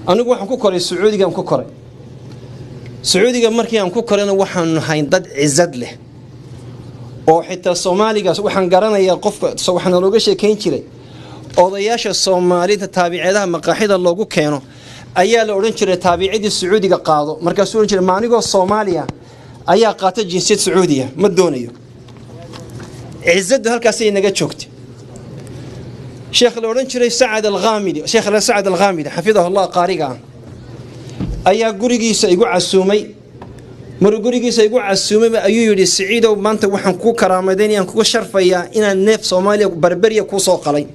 Anigu waxaan ku koray Sacuudigaan ku koray. Sacuudiga markii aan ku korayna, waxaanu nahay dad cizad leh oo xitaa Soomaaligaas waxaan garanayaa qofka waxaana looga sheekayn jiray odayaasha Soomaalida taabiceedaha maqaaxida loogu keeno ayaa la odhan jiray, "Taabicidii Sacuudiga qaado." Markaasuu odhan jiray, "Maanigoo Soomaaliya ayaa qaata jinsiyad Sacuudiya? Ma doonayo." Cizaddu halkaasay naga joogtay. Sheekh la odhan jiray Sacad Alkhaamidi, sheekh Sacad Alkhaamidi xafidahu Allah, qaariga ah, ayaa gurigiisa igu casuumay. Maruu gurigiisa igu casuumay ayuu yidhi, "Siciidow, maanta waxaan kuu karaamadaynayaan, kugu sharfayaa inaan neef Soomaaliya Barberiya kuu soo qalay."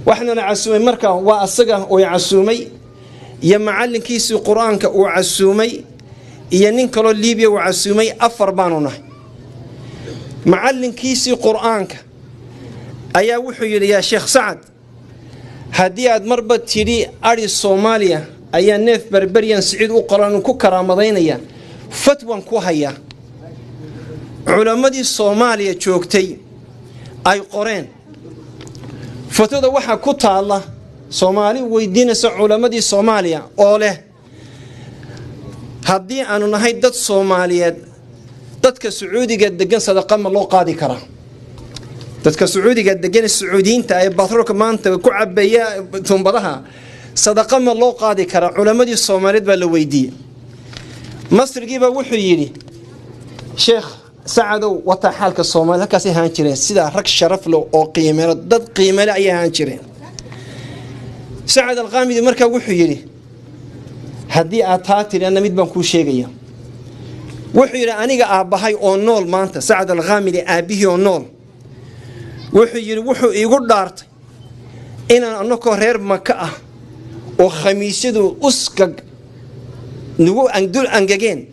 Waxaanana casuumay marka waa asaga oo casuumay iyo macallinkiisii Qur-aanka uu casuumay iyo nin kaloo Liibiya uu casuumay. Afar baanu nahay. Macallinkiisii Qur-aanka ayaa wuxuu yidhi, "Yaa Sheekh Sacad, haddii aad marba tidhi adhi Soomaaliya ayaa neef Berberyan Siciid u qoran ku karaamadaynaya, fatwan ku hayaa culammadii Soomaaliya joogtay ay qoreen. Fatwada waxaa ku taalla Soomaali weydiinaysa culammadii Soomaaliya oo leh, haddii aanu nahay dad Soomaaliyeed, dadka Sacuudiga degan sadaqa ma loo qaadi karaa? Dadka Sacuudiga degan, Sacuudiyiinta ee batroolka maanta ku cabeeya tuumbadaha, sadaqa ma loo qaadi karaa?" Culammadii Soomaaliyeed baa la weydiiyey. Masrigiibaa wuxuu yidhi, "Sheekh Sacadow, wataa xaalka Soomaalida. Halkaasay ahaan jireen, sidaa rag sharaf leh oo qiimeelo, dad qiimele ayay ahaan jireen." Sacad Alqaamidi markaa wuxuu yidhi, "Haddii aad taa tidhi, anna mid baan kuu sheegaya." Wuxuu yidhi, "Aniga aabbahay oo nool maanta, Sacad Alkhaamidi aabbihii oo nool," wuxuu yidhi, "wuxuu iigu dhaartay inaan annakoo reer Maka ah oo khamiisyadu uskag nagu dul angageen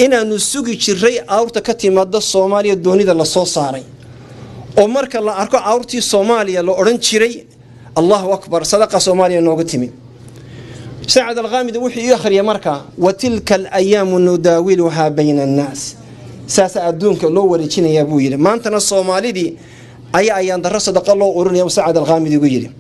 inaannu sugi jiray awrta ka timaada Soomaaliya, doonida la soo saaray, oo marka la arko awrtii Soomaaliya la odhan jiray, 'Allahu akbar, sadaqa Soomaaliya nooga timi.'" Sacad Alkhaamidi wuxuu ii akhriyay markaa, "وتلك الأيام نداولها بين الناس." Saasaa adduunka loo wareejinayaa, buu yidhi. Maantana Soomaalidii ayaa ayaan darro sadaqa loo urinaya, Sacad Alkhaamidi ugu yidhi.